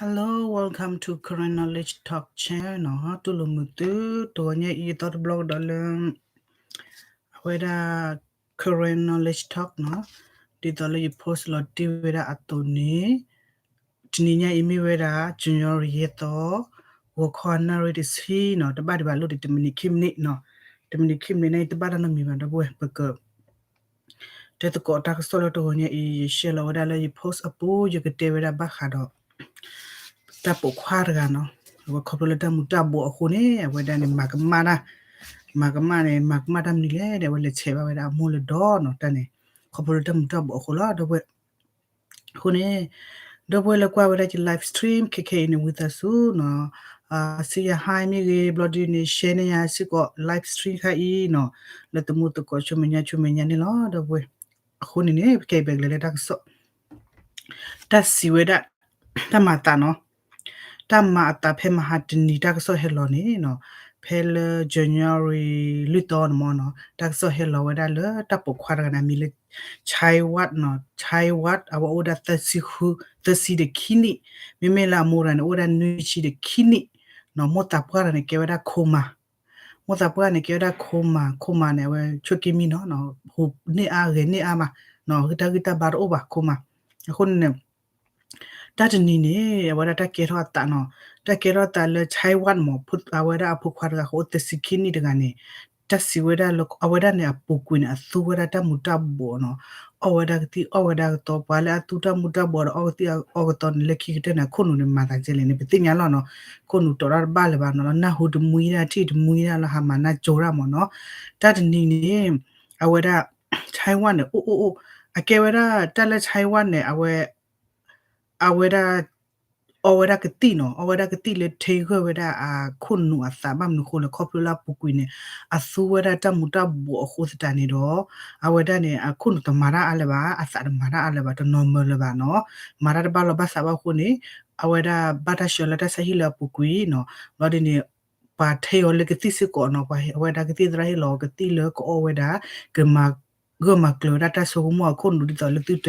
Hello, welcome to Karen Knowledge Talk channel နီၤ. တူၢ်လိာ်မုာ်သု တဂီၤညါအံၤသီတဘျီကဒီးလၢ အဝဲဒၣ် Karen Knowledge Talk နီၤ. ဒ်သိးလၢယ post လီၤတ့ၢ်ဝဲဒၣ်အသိးန့ၣ် တနံၤညါအံၤမ့ၢ်ဝဲဒၣ် January ယဲၢ်သီ ဂီၤခီနၣ်ရံၣ်တဆံနီၤ. တဘၣ်ဒံးဘၣ်လိၣ်ဒံး တမံးနံးခံမံးနံးနီၤ. တမံးနံးခံမံးနံးန့ၣ် တဘၣ်တၢ်နီတမံၤဘၣ် ဒီပုၢ်ဝဲၢ် ပက တဲသကိးတၢ်ကစီၣ်လၢတဂီၤညါအံၤ ယ share လီၤဝဲဒၣ်လၢယ post အပူၤ ယကတဲဝဲဒၣ်ဘၣ်ဃးဒီး တၢ်ပိာ်ခွါတဂၤနီၤ. အဝဲခီဖျိလၢတၢ်မူၤတၢ်ဘှီးအဃိန့ၣ် အဝဲဒၣ်န့ၣ် မၤကမၣ်တၢ်, မၤကမၣ်န့ၣ် မၤကမၣ်တၢ်မနုၤလဲၣ်ဒီး အဝဲလဲၤဆဲးဘၣ်ဝဲဒၣ်အမိၢ်လၢဒီနီၤ. တၢ်န့ၣ် ခီဖျိလၢတၢ်မူၤတၢ်ဘှီးအဃိလီၤ ဒီပုၢ်ဝဲၢ်. အဃိန့ၣ် ဒီပုၢ်ဝဲၢ်လၢကွၢ်ဝဲဒၣ်ယ live stream ခဲခဲအံၤန့ၣ် ဝံသးစူၤနီၤ, စံယ hi မ့ၢ်ဂ့ၤ ဘျီဒုန့ၣ် share န့ၢ်ယၤစ့ၢ်ကီး live stream ခါအံၤနီၤ, လၢသမူသကိးဆူမဲာ်ညါဆူမဲာ်ညါန့ၣ်လီၤ ဒီပုၢ်ဝဲၢ်. အဃိန့ၣ်န့ၣ် ပကဲပကလဲၤလၢတၢ်ကစီၣ် တၢ်စံးဝဲဒၣ် တၢ်မၤအသးနီၤ, တၢ်မၤအသးဖဲမဟါတနံၤတၢ်ကစီၣ်ဟဲလီၤန့ၣ်နီၤ, ဖဲလၢ January လွံၢ်သီန့ၣ်မ့ၢ်နီၤ, တၢ်ကစီၣ်ဟဲလီၤဝဲဒၣ်လၢတၢ်ပိာ်ခွါတဂၤန့ၣ် အမံၤလၢ Chai Wat နီၤ, Chai Wat အဝဲအိၣ်ဝဲဒၣ်သၢဆံဃု, သၢဆံဒီးခံနံၣ်, မ့မ့ၢ်လၢအမိၢ်တဂၤန့ၣ် အိၣ်ဝဲဒၣ်နွံဆံဒီးခံနံၣ်နီၤ, မိၢ်သးပှၢ်တဂၤန့ၣ် ကဲဝဲဒၣ်ခိမၤ မိၢ်သးပှၢ်န့ၣ် ကဲဝဲဒၣ်ခိမၤ, ခိမၤန့ၣ် အဝဲဆိးက့မံနီၤ, ဟူးန့ၢ်အါဂဲၤန့ၢ်အါမး, ဂံၢ်တၢ်ဂံၢ်တၢ်ဘါတအိၣ်ဘၣ် ခိမၤ. အဃိန့ၣ် တၢ်တနံၤန့ၣ် အဝဲဒၣ်တၢ်ကဲထီၣ်အသးနီၤ, တၢ်ကဲထီၣ်အသးလၢ Chai Wat မ့ၢ် အဝဲဒၣ်အဖိခွါတဂၤဃိ သၢဆံခံနံၣ်တဂၤန့ၣ် တၢ်စံးဝဲဒၣ်လၢ အဝဲဒၣ်န့ၣ် အပူၤကွံာ်န့ၣ် အသူဝဲဒၣ်တၢ်မူၤတၢ်ဘှီးနီၤ, အီၣ်ဝဲဒၣ်ကသံၣ်အီၣ်ဝဲဒၣ်ကသီ, ပှၤလၢအသူတၢ်မူၤတၢ်ဘှီးဒီးအီၣ်ကသံၣ်အီၣ်ကသီန့ၣ် လၢခံကတၢၢ်န့ၣ် အခိၣ်နူာ်န့ၣ် မၤသးဒ်လဲၣ်န့ၣ် ပသ့ၣ်ညါလီၤနီၤ, ခိၣ်နူာ်တီးတၢ်တဘၣ်လၢၤဘၣ်နီၤ, နၢ်ဟူတမှံဒၣ် ထံၣ်တမှံဒၣ်လၢဟးမၤနၢ်ကၠိတၢ်မ့ၢ်နီၤ, တၢ်တနံၤန့ၣ် အဝဲဒၣ် Chai Wat န့ၣ် အိၣ်အိၣ်အိၣ်, အကဲဝဲဒၣ်တၢ်လၢ Chai Wat န့ၣ် အဝဲ အဝဲဒၣ် အီၣ်ဝဲဒၣ်ကသံၣ်နီၤ, အီၣ်ဝဲဒၣ်ကသံၣ်လၢထံဂၢၢ်ဝဲဒၣ်အခိၣ်နူာ်အသး ဘၣ်မနုၤဃိလဲၣ် ခီဖျိလၢအပူၤကွံာ်န့ၣ် အသူဝဲဒၣ်တၢ်မူၤတၢ်ဘှီးအဃိသတးန့ၣ်ဒီး အဝဲဒၣ်န့ၣ် အခိၣ်နူာ်တမၤတၢ်အါလၢၤဘၣ်, အသးတမၤတၢ်အါလၢၤဘၣ်, တနီၤမၢလၢၤဘၣ်နီၤ, မၤတၢ်တဘၣ်လီၢ်ဘၣ်စးဘၣ်အဃိန့ၣ် အဝဲဒၣ်ဘၣ်တၢ်ဆှၢလၢတၢ်ဆါဟံၣ်လၢအပူၤကွံာ်နီၤ, ဘျီဒ်န့ၣ် ပှၤထဲအီၤလၢကသံၣ်စ့ၢ်ကီးနီၤ, ပှၤအဝဲဒၣ်ကသံၣ်သရၣ်ဟ့ၣ်လီၤကသံၣ်လၢကအီၣ်ဝဲဒၣ် ကမၤ ဂၢၢ်မၤကျၢၤဝဲဒၣ်တၢ်ဆိကမိၣ်အခိၣ်နူာ်ဒ်သိးလၢသုတ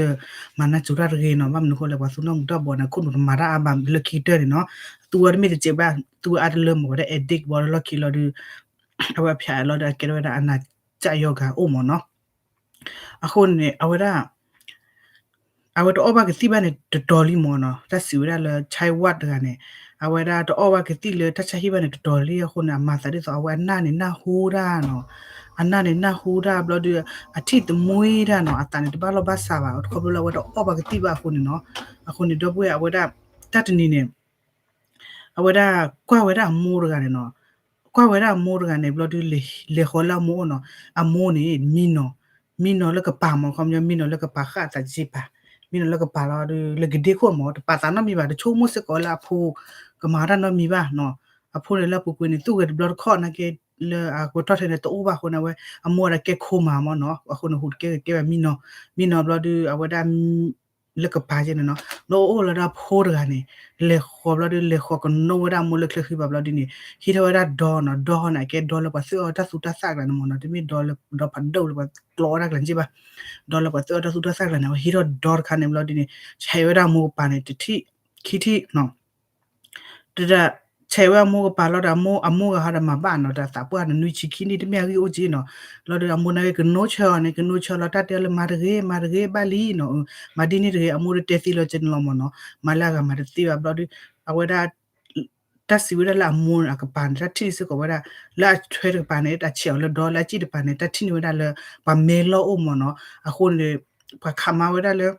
မၤနၢ်ကၠိတၢ်တဂ့ၤနီၤ, ဘၣ်မနုၤဃိလဲၣ် ပှၤသူတၢ်မူၤတၢ်ဘှီးန့ၣ် အခိၣ်နူာ်တမၤတၢ်အါဘၣ်လၢခံကတၢၢ်န့ၣ်နီၤ, သူဝဲတမ့ၢ်တစဲးဘၣ်, သူဝဲအါတလၢမ့ၢ်ဝဲဒၣ် addict ဘၣ်လၢလီၢ်ခံလီၤဒီး အဝဲအဖျါလီၤဒီးအကဲထီၣ်ဝဲဒၣ်အနးစၢ်ယီၤဂၤအိၣ်မ့ၢ်နီၤ, အဃိန့ၣ် အဝဲဒၣ် အဝဲတအီၣ်ဘၣ်ကသံၣ်ဘၣ်န့ၣ်တတီၤလံမ့ၢ်နီၤ, တၢ်စံးဝဲဒၣ်လၢ Chai Wat တဂၤန့ၣ် အဝဲဒၣ်တအီၣ်ဘၣ်ကသံၣ်လၢတၢ်ဆါဟံၣ်ဘၣ်န့ၣ်တတီၤလံအဃိန့ၣ် အမၤသးဒ်သိးအဝဲအနၢ်န့ၣ်နၢ်ဟူတၢ်နီၤ, အနၢ်န့ၣ်နၢ်ဟူတၢ်ဘျီဒီး အထံၣ်တမှံတၢ်နီၤ, အသးန့ၣ်တဘၣ်လီၢ်ဘၣ်စးဘၣ် ခီဖျိလၢအဝဲတအီၣ်ဘၣ်ကသံၣ်ဘၣ်အဃိန့ၣ်နီၤ, အဃိန့ၣ် ဒီပုၢ်ဝဲၢ် အဝဲဒၣ် တၢ်တနံၤန့ၣ် အဝဲဒၣ်ကွၢ်ဝဲဒၣ်အမိၢ်တဂၤန့ၣ်နီၤ, ကွၢ်ဝဲဒၣ်အမိၢ်တဂၤန့ၣ် ဘျီဒုးလဲၤဃီၤလၢအမိၢ်အိၣ်နီၤ, အမိၢ်န့ၣ် မံနီၤ, မံနီၤလၢကပၤမ့ၢ် ခီပညီ မံနီၤလၢကပၤဃၣ်အသးစ့ပၤ, မံနီၤလၢကပၤလီၤဒီး လၢကဒ့ခိၣ်မ့ၢ် တပာ်သးနီတမံၤဘၣ်, တဆိကမိၣ်စ့ၢ်ကီးလၢအဖိ ကမၤတၢ်နီတမံၤဘၣ်နီၤ, အဖိန့ၣ်လၢအပူၤကွံာ်န့ၣ် သူၣ်ဂဲၤတဘျီတခီၣ်နာ်က့ လၢအကတီၢ်ထဲန့ၣ်တအိၣ်ဘၣ်အဃိန့ၣ် အဝဲအမိၢ်ဝဲဒၣ်ကဲခိမၤမ့ၢ်နီၤ, အဃိန့ၣ် ဟူးတကဲကဲဘၣ်မံနီၤ, မံနီၤဘျီဒုး အဝဲဒၣ် လၢကပၤကဲန့ၣ်နီၤ, လၢအအိၣ်လၢဒၣ်ဖိတဂၤန့ၣ် လဲၤဃီၤဘျီဒုး လဲၤဃီၤကနိဝဲဒၣ်အမိၢ်လၢချၢဃံဘၣ်ဘျီဒုးန့ၣ် ဟံးထီၣ်ဝဲဒၣ်ဒီနီၤ, ဒီန့ၣ် အကဲဒီလၢပှၤသုးအီၣ်တၢ်သူတၢ်သၣ်ကျါန့ၣ်မ့ၢ်နီၤ, တမ့ၢ်ဒီလၢဒီဖးဒိၣ်လၢပှၤကျီအီၣ်တၢ်ကျါစ့ၢ်ဘၣ်, ဒီလၢပှၤသုးအီၣ်တၢ်သူတၢ်သၣ်ကျါန့ၣ် အဝဲဟံးထီၣ်ဒီတခါန့ၣ်ဘျီဒုးန့ၣ် ဆဲးဝဲဒၣ်အမိၢ်ကပၤန့ၣ် တထံၣ် ခံထံၣ်နီၤ တဒၣ် ဆဲးဝဲအမိၢ်ကပၤလီၤဒီး အမိၢ် အမိၢ်ဂၤဟီဒီးမၤဘၣ်နီၤ, တၢ်သးပှၢ်န့ၣ် နွံဆံခံနံၣ် တမ့ၢ်အဂံၢ်အိၣ်က့နီၤ, လီၤဒီးအမိၢ်နာ်က့ကနိဆၢအီၤန့ၣ် ကနိဆၢလီၤ တၢ်တဲအီၤလၢမၤတဂ့ၤ မၤတဂ့ၤ ဘၣ်လံနီၤ, မၤဒ်န့ၣ်တဂ့ၤ အမိၢ်ဒီးတဲသ့လီၤက့န့ၣ်လီၤမ့ၢ်နီၤ, မၤလၢအဂၤမၤတသ့ဘၣ်ဘျီဒီး အဝဲဒၣ် တၢ်စံးဝဲဒၣ်လၢအမိၢ်န့ၣ် အကပၤန့ၣ် တၢ်ထံၣ်စ့ၢ်ကီးဝဲဒၣ် လၢအထွဲတကပၤန့ၣ် တၢ်ဆဲးအီၤလၢဒီ လၢအစံၣ်တကပၤန့ၣ် တၢ်ထံၣ်န့ၢ်ဝဲဒၣ်လၢ ပှၤမဲလီၢ်အိၣ်မ့ၢ်နီၤ, အဃိန့ၣ် ပှၤခးမၤဝဲဒၣ်လၢ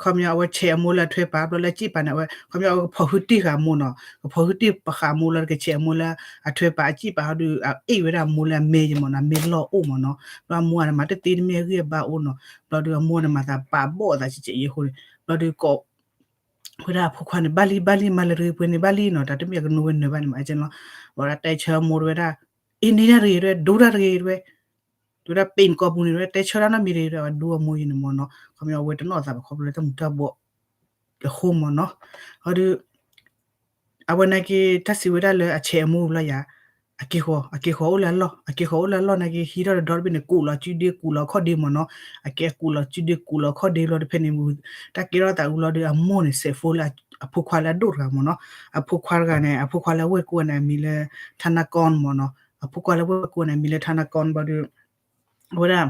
ခီပညီအဝဲဆဲးအမိၢ်လၢအထွဲပၤ ဘျီလၢအစံၣ်ပၤန့ၣ် အဝဲ ခီပညီအဝဲကဖီၣ်ဟုတ့ၢ်ဃာ်အမိၢ်နီၤ, ကဖီၣ်ဟုတ့ၢ်ဃာ်အမိၢ်လီၤ ကဆဲးအမိၢ်လၢအထွဲပၤ အစံၣ်ပၤဟီဒီး အအ့ၣ်ဝဲဒၣ်အမိၢ်လၢအမဲယဲမ့ၢ်နီၤ, အမဲလီၢ်အိၣ်မ့ၢ်နီၤ, ဘျီအမိၢ်န့ၣ် မၤတသ့တမ့ၢ်အဂံၢ်အဘါအိၣ်နီၤ, ဘျီဒီးအမိၢ်န့ၣ် မၤသးပာ်ဘီၣ်အသးကဲကဲအံၤအဃိန့ၣ် ဘျီဒီးကိး ဝဲဒၣ်အဖိခွါန့ၣ် ဘၣ်လံ ဘၣ်လံ မၤလၢတဂ့ၤပှဲၤန့ၣ် ဘၣ်လံနီၤ, တၢ်တမ့ၢ်အကနိဝဲနၢၤဘၣ်န့ၣ် မၤကဲနီၤ, ဝဲဒၣ်တဲဆၢအမိၢ်တဝဲဒၣ် အ့ၣ် န့ၢ်တၢ်တဂ့ၤတဝဲ ဒိတၢ်တဂ့ၤတဝဲ တဝဲဒၣ်ပ့ၤနကိာ်ပူၤန့ၣ် တဝဲတဲဆၢတၢ်နီတမံၤတဂ့ၤ တဝဲဒိအမိၢ်ယဲန့ၣ်မ့ၢ်နီၤ, ခီပညီအဝဲတနီၣ်သးဘၣ်ခီဖျိလၢတၢ်မူၤတၢ်ဘှီး အဃိမ့ၢ်နီၤ, ဟီဒီး အဝဲနာ်က့ တၢ်စံးဝဲဒၣ်လၢအဆဲးအမိၢ်ဘျီယၤ အက့ၤဃီၤ အက့ၤဃီၤအိၣ်လၢအလီၢ် အက့ၤဃီၤအိၣ်လၢအလီၢ်နာ်က့ ဟံးထီၣ်တဒီတဘ့ၣ်န့ၣ် ကူးလီၤစုဒ့ ကူးလီၤခီၣ်ဒ့မ့ၢ်နီၤ, အကဲကူးလီၤစုဒ့ ကူးလီၤခီၣ်ဒ့ဘျီတဖဲန့ၣ် တၢ်ကဲထီၣ်သးအူဘျီဒီး အမိၢ်န့ၣ် စဲးဖိလၢ အဖိခွါလၢအဒိၣ်တဂၤမ့ၢ်နီၤ, အဖိခွါတဂၤန့ၣ် အဖိခွါလၢအဝဲၢ်ကိန့ၣ် အမံၤလၢ ထါနါကီမ့ၢ်နီၤ, အဖိခွါလၢအဝဲၢ်ကိန့ၣ် အမံၤလၢထါနါကီဘျီဒီး အဝဲဒၣ်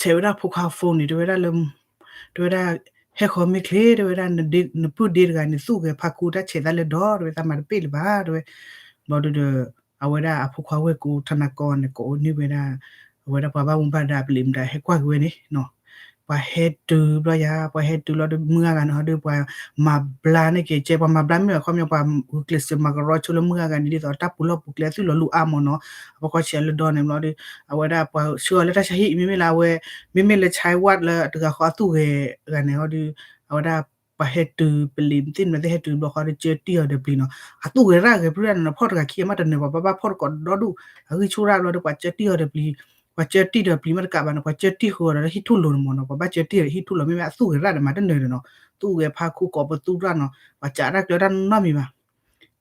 ဆဲးဝဲဒၣ်အဖိခွါ phone န့ၣ် တဲဝဲဒၣ်လၢ တဲဝဲဒၣ် ဟဲဃီၤမ့ၢ်ချ့ တဲဝဲဒၣ် နပုၢ်ဒ့တဂၤန့ၣ် သူၣ်ဂဲၤဖါခူ တၢ်ဆဲးသးလၢဒီး တဲဝဲ သးမၤတပ့ၢ်လၢၤဘၣ် တဲဝဲ, ဘျီဒီး အဝဲဒၣ်အဖိခွါဝဲၢ်ကိ ထါနါကီန့ၣ် ကိးန့ၢ်ဝဲဒၣ် အဝဲဒၣ်ပှၤဘၣ်မူဘၣ်ဒါပလံးမတၤ ဟဲကွၢ်က့ၤဝဲန့ၣ်နီၤ, ပှၤဟဲတုၤဘျီယၤ ပှၤဟဲတုၤလီၤဒီး မုၢ်ဂၤဂၤန့ၣ်ဟီဒီး ပှၤမၤဘျါန့ၢ်က့ၤ ကဲပှၤမၤဘျါမ့ၢ်အခီပညီ ပှၤဂုာ်ကျဲးစၢးမၤကရီဆိလၢမုၢ်ဂၤဂၤန့ၣ် ဒ်သိးတၢ်ပူၤလီၢ်ပူၤကျဲအသွံၣ်လီၤလူၤအါမ့ၢ်နီၤ, အဖိခွါဆဲးလၢဒီးန့ၣ်ဘျီဒီး အဝဲဒၣ်ပှၤဆှၢအီၤလၢတၢ်ဆါဟံၣ် မ့မ့ၢ်လၢအဝဲ မ့မ့ၢ်လၢ ဆဲးဝဲဒၣ်လၢတဂၤဃီအသူၣ်ဂဲၤဂၤန့ၣ်ဟီဒီး အဝဲဒၣ် ပှၤဟဲတုၤပလံး မသ့ၣ်မသ့ၣ်ဟဲတုၤဘျီဃီဒီး ကၢတံၢ်အီၤဒီးပျံၤနီၤ, အသူၣ်ဂဲၤရၣ်ဂဲၤဖုရၣ်န့ၣ်နီၤ ဖီၣ်တဂၤခံအမးတနၢၤဘၣ် ပှၤဘၣ်ဖီၣ်တကိးဒီဒူၣ် အဂံၢ်ဆူၣ်ရၣ်ဘျီဒီး ပှၤကၢတံၢ်အီၤဒီးပျံၤ, ပှၤကၢတံၢ်ဒီးပျံၤမ့ၢ်တကးဘၣ်နီၤ ပှၤကၢတံၢ်ဃုာ်အီၤဒီးဟံၣ်ထူၣ်လိၤန့ၣ်မ့ၢ်နီၤ, ပှၤဘၣ်ကၢတံၢ်အီၤဒီးဟံၣ်ထူၣ်လိၤ မ့မ့ၢ်အသူၣ်ဂဲၤရၣ်ဒီးမၤတနၢၤဒီးနီၤ, သူၣ်ဂဲၤဖါခူကိးပသူရၣ်နီၤ, ပှၤစးတၢ်ကျၢတၢ်နီတမံၤဘၣ်,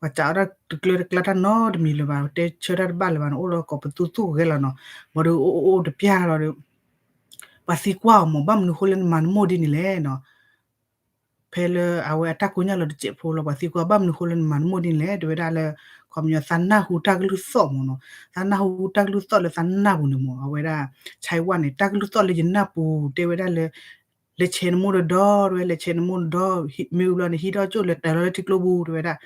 ပှၤစးအီၤတၢ်တကျၢတကျါတၢ်နီတမံၤလၢၤဘၣ် တဲဆၢတၢ်တဘၣ်လၢၤဘၣ်နီၤ အိၣ်လီၤကိးပသူသူၣ်ဂဲၤလီၤနီၤ, ဘျီဒီးအိၣ်အိၣ်အိၣ်တပျၢ်လီၤဒီး ပှၤသံကွၢ်အီၤမ့ၢ် ဘၣ်မနုၤဃိလၢနမၤနမိၢ်ဒ်န့ၣ်လဲၣ်နီၤ, ဖဲလၢအဝဲအတၢ်ကိညၢ်လီၤတစဲးဖိလီၤ ပှၤသံကွၢ် ဘၣ်မနုၤဃိလၢနမၤနမိၢ်ဒ်န့ၣ်လဲၣ် တဲဝဲဒၣ်လၢ ခီပညီသးနၢ်ဟူတၢ်ကလုၢ်သီၣ်မ့ၢ်နီၤ, သးနၢ်ဟူတၢ်ကလုၢ်သီၣ်လၢသးနၢ်ပူၤန့ၣ်မ့ၢ် အဝဲဒၣ် ဆဲးဝဲဒၣ်န့ၣ် တၢ်ကလုၢ်သီၣ်လၢယနၢ်ပူၤ တဲဝဲဒၣ်လၢ လဲၤဆဲးနမိၢ်ဒီးဒီ တဲဝဲ လဲၤဆဲးနမိၢ်ဒီးဒီ မ့ၢ်ဝံၤဘျီန့ၣ် ဟံးထီၣ်ကၠိၣ်လဲၤတၢၤလီၤလၢထံကျိပူၤ တဲဝဲဒၣ်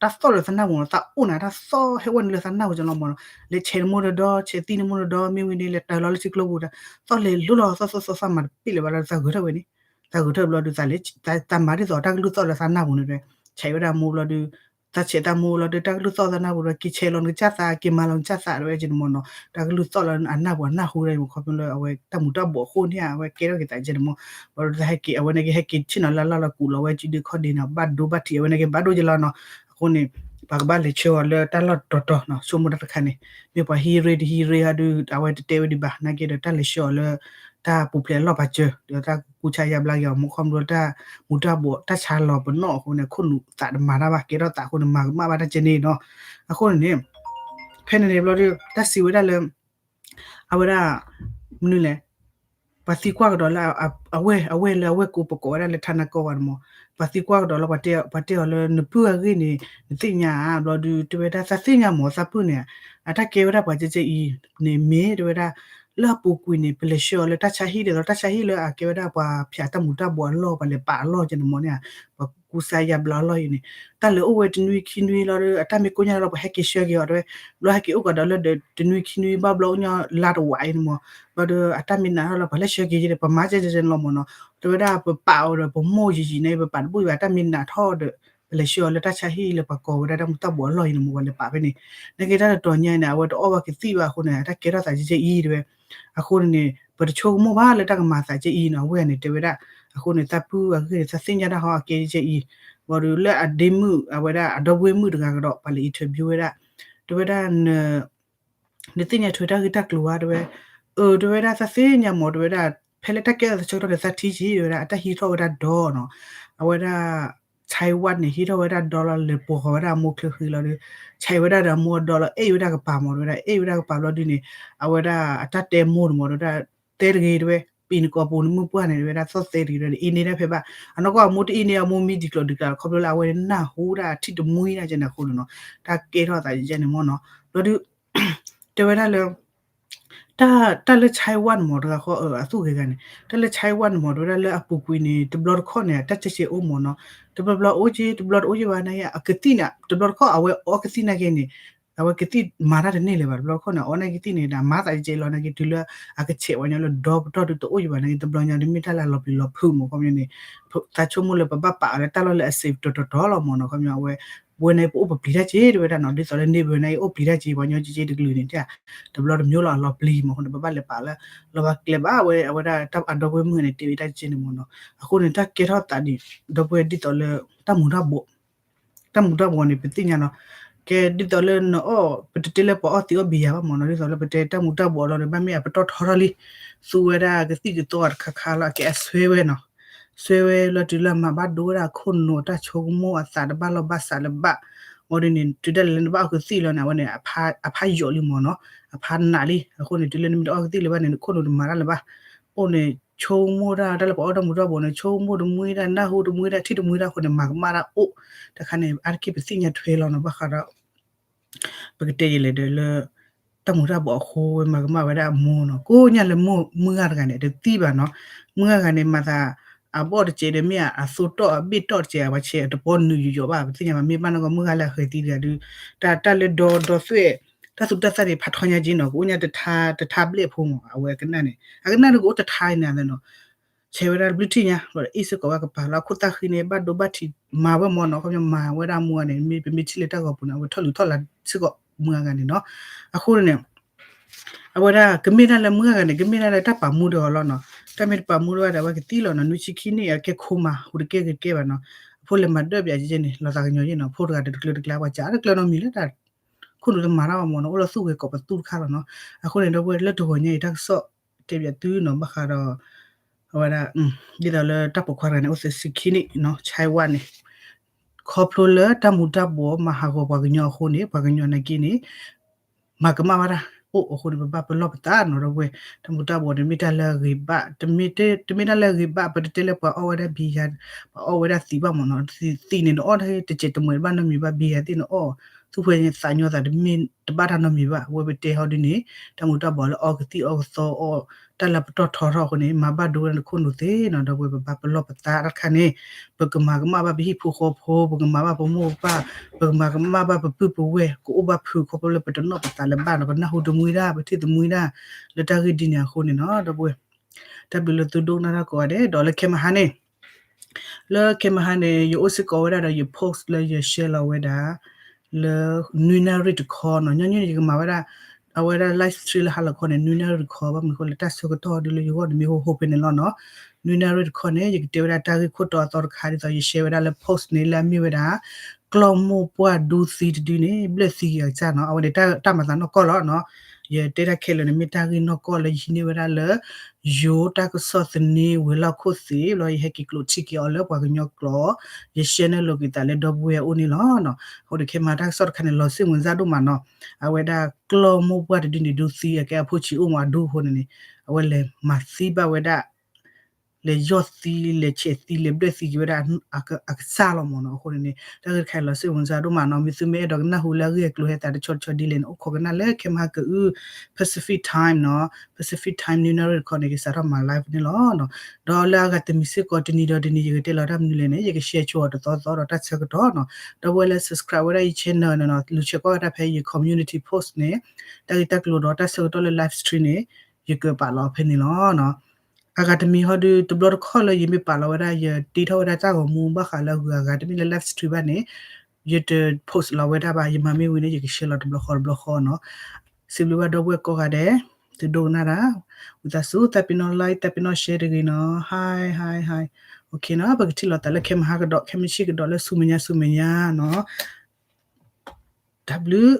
တၢ်သီၣ်လၢသးနၢ်ပူၤနီၤ သးအိၣ်နၤ တၢ်သီၣ်ဟဲဝဲန့ၣ်လၢသးနၢ်ပူၤကလီၤမ့ၢ်နီၤ, လဲၤဆဲးနမိၢ်ဒီးဒီ ဆဲးသံနမိၢ်ဒီးဒီ မ့ၢ်ဝံၤန့ၣ် လဲၤတၢၤလီၤလၢထံကျိပူၤဒီး သီၣ်လဲၤလိၤလီၤ သီၣ်သီၣ်သီၣ်သီၣ်မၤတပ့ၢ်လၢၤဘၣ်လီၤ သးဂဲၤထီၣ်ဝဲန့ၣ်, သးဂဲၤထီၣ်ဘျီဒီး သးမၤဒ်သိးတၢ်ကလုၢ်သီၣ်လၢသးနၢ်ပူၤန့ၣ်တဲ, ဆဲးဝဲဒၣ်မိၢ်ဘျီဒီး သးဆဲးသးမိၢ်လီၤဒီး တၢ်ကလုၢ်သီၣ်သးနၢ်ပူၤဒီး က့ၤဆဲးလီၤနကစၢ်သး က့ၤမၤလီၤနကစၢ်သး တဲဝဲကဲန့ၣ်မ့ၢ်နီၤ, တၢ်ကလုၢ်သီၣ်လၢအနၢ်ပူၤအနၢ်ဟူဒၣ်အံၤမ့ၢ် ခီဖျိလၢအဝဲတၢ်မူၤတၢ်ဘှီးအဃိန့ၣ် အဝဲကဲထီၣ်က့ၤသးကဲန့ၣ်မ့ၢ်, ဘျီဒီးသးဟဲက့ၤ အဝဲန့ၣ်က့ၤဟဲက့ၤဆ့ၣ်နီၤလၢအလီၢ်လီၤကူးလီၤဝဲစုဒုခီၣ်ဒ့န့ၣ် ဘၣ်ဒိဘၣ်ထံး အဝဲန့ၣ်က့ၤဘၣ်ဒိကလီၤနီၤ, အဃိန့ၣ် ပှၤကဘၣ်လဲၤဆှၢအီၤလၢတၢ်လီၢ်တတီၤတီၤနီၤ, ဆိကမိၣ်တၢ်တခါန့ၣ် မ့ၢ်ပှၤဟံးရ့တဟံးရ့ဟီဒုး အဝဲတတဲဝဲဒံးဘၣ် နာ်က့ဒီးတၢ်လဲၤဆှၢအီၤလၢ တၢ်ပူၤဖျဲးအလီၢ်ပာ်စၢၤ ဒီးတၢ်ကူစါယါဘျါက့ၤအီၤ မ့ၢ်ခီဖျိတၢ်မူၤတၢ်ဘှီးတၢ်ဆါလီၤပနီၣ်အဃိန့ၣ် ခိၣ်နူာ်သးတမၤတၢ်ဘၣ် ကဲထီၣ်သးအဃိန့ၣ် မၤကမၣ်ဘၣ်တၢ်ကဲန့ၣ်နီၤ, အဃိန့ၣ်န့ၣ် ဖဲန့ၣ်န့ၣ်ဘျီဒီး တၢ်စံးဝဲဒၣ်လၢ အဝဲဒၣ် မနုၤလဲၣ် ပှၤသံကွၢ်ကဒီးလၢ အဝဲၢ် အဝဲၢ်လၢအဝဲၢ်ကိးပကိးဝဲဒၣ်လၢထါနါကီဝဲန့ၣ်မ့ၢ်, ပှၤသံကွၢ်ကဒီးလၢ ပှၤတဲအီၤလၢ နပုၢ်အဂ့ၢ်န့ၣ် နသ့ၣ်ညါဧါ ဘျီဒီး တဲဝဲဒၣ် သးသ့ၣ်ညါမ့ၢ် သးပုၢ်န့ၣ် အတၢ်ကဲဝဲဒၣ်ပှၤကဲကဲအံၤန့ၣ် မ့ၢ်တဲဝဲဒၣ် လၢအပူၤကွံာ်န့ၣ် ပလဲၤဆှၢအီၤလၢတၢ်ဆါဟံၣ်ဒ်သိး တၢ်ဆါဟံၣ်လၢအကဲဝဲဒၣ်ပှၤဖၠးတၢ်မူၤတၢ်ဘှီးအလီၢ် ပှၤလဲၤပာ်အလီၢ်ကဲန့ၣ်မ့ၢ်န့ၣ် ပှၤကူစါယါဘျါအလီၢ်အံၤန့ၣ် တၢ်လဲၤအိၣ်ဝဲတနွံခံနွံလီၤဒီး အတၢ်မ့ၢ်ကိၣ်ညါလီၤ ပှၤဟဲက့ၤဆှၢက့ၤအီၤတဲဝဲ, ဘျီဟဲက့ၤအိၣ်ကဒီးလၢဒီးတနွံခံနွံဘၣ်ဘျီ အိၣ်ညီလါတဝာ်အံၤန့ၣ်မ့ၢ်, ဘျီဒီးအတၢ်မ့ၢ်နးထီၣ်လီၤ ပှၤလဲၤဆှၢက့ၤယဲန့ၣ် ပှၤမၤကဲကဲန့ၣ်လီၤမ့ၢ်နီၤ, တဲဝဲဒၣ်ပပာ်အီၤဒီးပမိၢ်ယံာ်ယံာ်န့ၣ် ပပာ်တဘူၣ်ဘၣ် အတၢ်မ့ၢ်နးထီၣ်ဒီး ပလဲၤဆှၢအီၤလၢတၢ်ဆါဟံၣ်လၢပှၤကိးဝဲဒၣ်တၢ်မူၤတၢ်ဘှီးအလီၢ်အံၤန့ၣ်မ့ၢ် ပှၤလဲၤပာ်ဖဲန့ၣ်, နာ်က့တၢ်တတီၤညါအံၤန့ၣ် အဝဲတအီၣ်ဘၣ်ကသံၣ်ဘၣ်အဃိန့ၣ် အတၢ်ကဲထီၣ်သးကဲကဲအံၤတဲဝဲ, အဃိန့ၣ်န့ၣ် ပတဆိကမိၣ်ဘၣ်လၢတၢ်ကမၤသးကဲအံၤနီၤ အဝဲန့ၣ်တဲဝဲဒၣ်, အဃိန့ၣ် သးပုၢ်အဂ့ၢ်န့ၣ် သးသ့ၣ်ညါတၢ်ဟီအကဲကဲအံၤ, ဘၣ်ဒီးလၢအဒ့မုၣ် အဝဲဒၣ်အဒီပုၢ်ဝဲၢ်မုၣ်တဂၤကဒီး ပှၤလဲၤ interview ဝဲဒၣ်, တဲဝဲဒၣ် နသ့ၣ်ညါထွဲတၢ်ဂ့ၢ်တၢ်ကျိၤဧါ တဲဝဲ, အၢ တဲဝဲဒၣ် သးသ့ၣ်ညါမ့ၢ် တဲဝဲဒၣ် ဖဲလၢတၢ်ကဲထီၣ်သးဆၢကတီၢ်န့ၣ် သးထံၣ်က့ၤ တဲဝဲဒၣ် အတၢ်ဟံးထီၣ်ဝဲဒၣ်ဒီနီၤ, အဝဲဒၣ် ဆဲးဝဲန့ၣ် ဟံးထီၣ်ဝဲဒၣ်ဒီလီၤ လဲၤပိာ်ဃီၤဝဲဒၣ်အမိၢ်ချၢဃံလီၤဒီး ဆဲးဝဲဒၣ်ဒီးအမိၢ်အဒီလီၤ အဲၣ်ဝဲဒၣ်ကပၤမ့ၢ် တဲဝဲဒၣ် အဲၣ်ဝဲဒၣ်ကပၤဘျီဒုန့ၣ် အဝဲဒၣ်အတၢ်တဲမိၢ်န့ၣ်မ့ၢ် တဲဝဲဒၣ် တဲတဂ့ၤ တဲဝဲ ပံၤနကိာ်ပူၤနမုၢ်ပှၢ်န့ၣ် တဲဝဲဒၣ် သီၣ်သဲတဂ့ၤ တဲဝဲဒၣ် အ့န့ၢ်ဒၣ်ဖဲဘၣ် အနီၢ်ကီၢ်အမိၢ်တအ့န့ၢ်အမိၢ်မံဒံးကျိၤဒံးကျါ ခီဖျိလၢအဝဲနၢ်ဟူဒၣ်ထံၣ်တမှံဒၣ်ကဲန့ၣ်အဃိန့ၣ်နီၤ တၢ်ကဲထီၣ်သးကဲန့ၣ်မ့ၢ်နီၤ ဘျီဒု တဲဝဲဒၣ်လၢ တၢ် တၢ်လၢဆဲးဝဲန့ၣ်မ့ၢ် တဂၤဃီ အသူၣ်ဂ့ၤဂၤန့ၣ် တၢ်လၢဆဲးဝဲန့ၣ်မ့ၢ် တဲဝဲဒၣ်လၢအပူၤကွံာ်န့ၣ် တဘျီတခီၣ်န့ၣ် တၢ်ကဲကဲအိၣ်မ့ၢ်နီၤ တဘျီဘျီအိၣ်က့ တဘျီတအိၣ်က့ဘၣ်နာ်က့ အကသံၣ်န့ၣ် တဘျီတခီၣ် အဝဲအီကသံၣ်နာ်က့န့ၣ် အဝဲကသံၣ်မၤတၢ်တန့ၢ်လၢၤဘၣ် တဘျီတခီၣ်န့ၣ် အီနာ်က့သံၣ်န့ၣ် ဒၣ်မၤသးကဲကဲလီၤနာ်က့ တုၤလၢအကဆဲးဝဲန့ၣ်လၢဒီပတီၢ်ဒုး တအိၣ်က့ဘၣ်နာ်က့ တဘျီညါဒုးမ့ၢ်တၢ်လၢအလီၤပျံၤလီၤဖုးမ့ၢ် ခီပညီန့ၣ် သးဆိကမိၣ်လၢပဘၣ်ပာ်အီၤလၢတၢ်လီၢ်လၢအ safe တတီၤတီၤလီၤမ့ၢ်နီၤ ခီပညီအဝဲ ပဝဲန့ၣ် ပအိၣ်ပပျံၤတၢ်က့ တဲဝဲဒၣ်နီၤ ဒ်သိးလၢန့ၣ်ပဝဲန့ၣ် အိၣ်ပျံၤတၢ်က့ ပှၤညီက့က့တကလုာ်န့ၣ် တဘျီတမျိုးလီၤ အလီၤပျံၤမ့ၢ် အဃိန့ၣ် ပဘၣ်လဲၤပာ်လၢ လီၤဘၣ်ကျဲဘၣ်ဝဲ အဝဲဒၣ်အဒီပုၢ်ဝဲၢ်မုၣ်န့ၣ် တဲဝဲတၢ်က့န့ၣ်မ့ၢ်နီၤ အဃိန့ၣ် တၢ်ကဲထီၣ်သးဒ် ဒီပုၢ်ဝဲၢ်ဒ်သိးလၢ တၢ်မူၤတၢ်ဘှီး တၢ်မူၤတၢ်ဘှီးန့ၣ် ပသ့ၣ်ညါနီၤ ကဲဒ်သိးလၢနအီၣ် ပတတဲလၢပှၤအီၣ်သံးအီၣ်ဘံယၤဘၣ်မ့ၢ်နီၤ ဒ်သိးလၢပတဲတၢ်မူၤတၢ်ဘှီးလီၤဒီး ဘၣ်မ့ၢ်အပတီၢ်ထီထီၣ်လံ သူဝဲဒၣ်ကသံၣ်ကသီတခါခါလီၤ အကဲအဆွဲဝဲနီၤ ဆွဲဝဲလီၤတုၤလၢအမၤဘၣ်ဒိဝဲဒၣ်အခိၣ်နူာ် အတၢ်ဆိကမိၣ်အသးတဘၣ်လီၢ်ဘၣ်စးလၢၤဘၣ် ဝံၤဒ်န့ၣ် တုၤဒၣ်လဲာ်လၢနဘၣ်အီၣ်ကသံၣ်လီၤန့ၣ် အဝဲန့ၣ် အဖါယိာ်လံမ့ၢ်နီၤ အဖါနးလံ အဃိန့ၣ် တုၤလၢနမ့ၢ်တအီၣ်ကသံၣ်လၢၤဘၣ်န့ၣ် နခိၣ်နူာ်တမၤတၢ်လၢၤဘၣ် အိၣ်န့ၣ် ဆိကမိၣ်တၢ် တၢ်လၢပှၤအီၣ်တၢ်မူၤတၢ်ဘှီးန့ၣ် ဆိကမိၣ်တမှံတၢ် နၢ်ဟူတမှံတၢ် ထံၣ်တမှံတၢ်အဃိန့ၣ် မၤကမၣ်တၢ်အိၣ်တခါန့ၣ် အါတက့ၢ်ပသ့ၣ်ညါထွဲလီၤနီၤ ဘၣ်ဃးဒီး ပကတဲယလဲၣ်ဒီးလၢ တၢ်မူၤတၢ်ဘှီးအဃိဝဲမၤကမၣ်ဝဲဒၣ်အမိၢ်နီၤ ကိးညါလၢမုၢ်ဂၤတဂၤန့ၣ် တသံဘၣ်နီၤ မုၢ်ဂၤတဂၤန့ၣ် မၤသး အဘီၣ်တစဲးဒီးမ့ၢ်အသိတီၢ်အဘ့ၣ်တီၢ်တစဲး အဝဲဆဲးတပီနုာ်ယိာ်ယိာ်ဘၣ် ပသ့ၣ်ညါဘၣ် မ့ၢ်ဘၣ်နီၢ်ကီၢ်မုၢ်ဂၤလၢအဃဲၤသံတဂၤဒုး တၢ်တၢ်လၢဒီဒီသွဲၣ် တၢ်သူတၢ်သၣ်န့ၣ် ဖးထီညါက့နီၤ ကအိၣ်ညါတထါတထါဘျဲၣ်ဖိမး အဝဲကနၣ်န့ၣ် အကနၣ်ဒုးကအိၣ်တထါအံၤန့ၣ်နီၤ ဆဲးဝဲဒၣ်တဘျုးထံၣ်ညါ ဘျီဒီးအ့ၣ်စ့ၢ်ကီးဝဲကပၤလီၤ အခိၣ်သၣ်ဃံန့ၣ် ဘၣ်ဒိဘၣ်ထံးမၤဝဲမ့ၢ်နီၤ ခီပညီမၤဝဲဒၣ်မုၢ်ဂၤန့ၣ် မ့ၢ်ပမ့ၢ်ထံၣ်လၢတၢ်ဂီၤပူၤန့ၣ် အဝဲထီၣ်လူၤထီၣ်လၤစ့ၢ်ကီးမုၢ်ဂၤန့ၣ်နီၤ အဃိန့ၣ် အဝဲဒၣ်ကမ့ၢ်ဒၣ်လၢမုၢ်ဂၤန့ၣ် ကမ့ၢ်ဒၣ်လၢတၢ်ပာ်မူဒီးအီၤလီၤနီၤ တၢ်မ့ၢ်တပာ်မူဒီးဝဲဒီး အဝဲကသံလီၤနီၤ နွံဆံခံနံၣ်အကဲခိမး ဟူးတကဲကဲဘၣ်နီၤ အဖိလဲၤမၤဒၢၣ်ပၠးကဲန့ၣ် လီၤသးကညီၤယ့ၣ်နီၤ ဖိတဂၤဒီးတကျၢတကျါ ပှၤစံးတကျၢနီတမံၤလၢတၢ် ခိၣ်နူာ်တမၤတၢ်ဘၣ်မ့ၢ်နီၤ အိၣ်လီၤသူၣ်ဂဲၤကိးပသူတခါလီၤနီၤ အဃိန့ၣ်ဒီပုၢ်ဝဲၢ်လၢတဂီၤညါအံၤ တၢ်ကစီၣ်တဲပၠးသုနီၤ ဘၣ်ဃးဒီး အဝဲဒၣ် ဒ်သိးလၢတၢ်ပိာ်ခွါတဂၤန့ၣ် အိၣ်သၢဆံခံနံၣ်နီၤ ဆဲးဝါန့ၣ် ခီဖျိလၢတၢ်မူၤတၢ်ဘှီးမၤဟးဂီၤပှၤကညီအဃိန့ၣ် ပှၤကညီနာ်က့န့ၣ် မၤကမၣ်ဘၣ်တၢ်အိၣ်အဃိန့ၣ် ပဘၣ်ပလီၢ်ပသးနီၤ ဒီပုၢ်ဝဲၢ် တၢ်မူၤတၢ်ဘှီးန့ၣ် မ့ၢ်တၢ်လၢအဂ့ၤဘၣ် တမ့ၢ်တၢ်လၢအဂ့ၤဘၣ် ပတတဲလၢပှၤအီၣ်ဝဲဒၣ်ဘံယၤ ပှၤအီၣ်ဝဲဒၣ်သံးဘၣ်မ့ၢ်နီၤ သံးန့ၣ်နအီၣ်တကဲတစဲးတမှဲၤတဘၣ်နီတမံၤဘၣ် ဘံယၤသ့ၣ်နအီၣ် သူၣ်ဖှဲသးညီသးတမ့ၢ်တဘၣ်တၢ်နီတမံၤဘၣ် အဝဲပတဲဟီဒ်န့ၣ် တၢ်မူၤတၢ်ဘှီးလၢအီကသံၣ်အီကသီအီၣ် တၢ်လၢပတီၢ်ထီထီၣ်အဃိန့ၣ် မၤဘၣ်ဒိဝဲနခိၣ်နူာ်သ့နီၤ ဒီပုၢ်ဝဲၢ် ပဘၣ်ပလီၢ်ပသးတၢ်တခါန့ၣ် ပကမၤကမၣ်ဘၣ်ပဟံၣ်ဖိဃီဖိ ပကမၤဘၣ်ပမိၢ်ပပၢ် ပကမၤကမၣ်ဘၣ်ပပုၢ်ပဝဲၢ် ကအိၣ်ဘၣ်ဖုးခီဖျိလၢပတနီၢ်ပသးလၢၤဘၣ်နီၤ ပနၢ်ဟူတမှံတၢ် ပထံၣ်တမှံတၢ် လၢတၢ်ဂ့ၢ်ဒ်န့ၣ်အဃိန့ၣ်နီၤ ဒီပုၢ်ဝဲၢ် တၢ်ဘျုးလၢသုဒိကနၣ်တၢ်ကိးဂၤဒဲး ဒီးလၢခဲမဟါန့ၣ် လၢခဲမဟါန့ၣ် ယအိၣ်စ့ၢ်ကီးဝဲဒၣ်ဒီးယ post လၢယ share လီၤဝဲဒၣ် လၢ နွံနၣ်ရံၣ်တခီနီၤ ညီနုၢ်န့ၣ် ယကမၤဝဲဒၣ် အဝဲဒၣ် live stream လၢဟါလီၤခီန့ၣ် နွံနၣ်ရံၣ်တခီ ဘၣ်မနုၤအဃိလၢတၢ်ဆၢကတီၢ်ဒ်လၢယဂီၢ်န့ၣ်မ့ၢ်ဟိဟိဖဲန့ၣ်လီၤနီၤ နွံနၣ်ရံၣ်တခီန့ၣ် ယကတဲဝဲဒၣ်တၢ်ဂ့ၢ်ခိၣ်တီအသီတခါ ဒ်သိးယ share ဝဲဒၣ်လၢ post န့ၣ် လၢအမ့ၢ်ဝဲဒၣ် ကျီၢ်မိၢ်ပှၢ်ဒူသံတဒုန့ၣ် ဘျၢၣ်သံက့ၤအကစၢ်နီၤ အဝဲန့ၣ်တၢ်မၤသးနီၢ်ကီၢ်လီၤနီၤ ယတဲတၢ်ခဲလၢာ်န့ၣ် မ့ၢ်တၢ်ဂ့ၢ်နီၢ်ကီၢ်လၢယဟံးန့ၢ်ဝဲဒၣ်လၢ ယိၤတၢ်ကစီၣ်သန့ဝဲၤလီၢ်ခိၣ်သ့ၣ် ဘျီယဟဲက့ၤကျိးထံၣ်က့ၤအီၤလၢပှၤကညီကျိာ် ယ share န့ၢ်လိာ်က့ၤသးလၢဒီပုၢ်ဝဲၢ်အအိၣ်န့ၣ်လီၤ. အဃိန့ၣ် ခဲမဟါတၢ်ကစီၣ်တခါန့ၣ် လီၤစိတ်ဝင်စားဒိၣ်မးနီၤ, အဝဲဒၣ်ကျီၢ်မိၢ်ပှၢ်တဒုန့ၣ် ဒူသံအကဲအဖိဆံးအိၣ်မးအဒူအဃိန့ၣ်န့ၣ် အဝဲလဲၤမၤသံဘၣ်ဝဲဒၣ် လဲၤယီၢ်သံ လဲၤဆဲးသံ လဲၤဘျၢၣ်သံက့ၤဝဲဒၣ် အကစၢ်လီၤမးနီၤ. အဃိန့ၣ်န့ၣ် တၢ်ဂ့ၢ်တခါအံၤလီၤစိတ်ဝင်စားဒိၣ်မးနီၤ. မ့ၢ်သုမ့ၢ်အဲၣ်ဒိးကနၣ်ဟူလၢအဂ့ၢ်အကျိၤဟဲသးတဆီတဆီဒ်လဲၣ်န့ၣ် အိၣ်ခိးကနၣ်လၢခဲမဟါကအု Pacific Time နီၤ, Pacific Time နွံနၣ်ရံၣ်တခီန့ၣ် ကစးထီၣ်မၤ live န့ၣ်လီၤ. ဒီးလၢအဂၤတမံၤစ့ၢ်ကီး တနံၤဒီးတနံၤ ယကတဲလီၤတၢ်မနုၤလဲၣ်န့ၣ် ယက share ဆိအီၤတသီသီဒီးတၢ်ဆၢကတီၢ်နီၤ. ဒီပုၢ်ဝဲၢ်လၢ subscribe ဝဲဒၣ်ယ channel န့ၣ်နီၤ, လူၤဆဲးကွၢ်ဝဲဒၣ်ဖဲယ community post န့ၣ် တၢ်ဂ့ၢ်တၢ်ကျိၤဒီးတၢ်ဆၢကတီၢ်လၢ live stream န့ၣ် ယကပာ်လီၤဖဲန့ၣ်လီၤ. အဂၤတမံၤဟီဒုး တဘျီတခီၣ်လၢယမ့ၢ်ပာ်လီၤဝဲဒၣ် ယတ့ထီၣ်ဝဲဒၣ်တၢ်ဂီၤမူ ဘၣ်ဃးလၢအဂၤတမ့ၢ်လၢ live stream ဘၣ်န့ၣ် ယတ post လီၤဝဲဒၣ်ဘၣ်. ယမၤမ့ၢ်ဝံၤန့ၣ် ယက share လီၤတဘျီဃီတဘျီဃီနီၤ. စံးဘျုးဘၣ်ဒီပုၢ်ဝဲၢ်ကိးဂၤဒဲး သုဒိကနၣ်တၢ်, ဝံသးစူၤ သးပ့ၤနီၣ် like သးပ့ၤနီၣ် share တဂ့ၤနီၤ. Hi hi hi. Okay နီၤ, ပကထံၣ်လိာ်သးလၢခဲမဟါကဒီး ခဲမုၢ်ဆ့ၣ်ကဒီးလၢဆူမဲာ်ညါဆူမဲာ်ညါနီၤ. တၢ်ဘျုး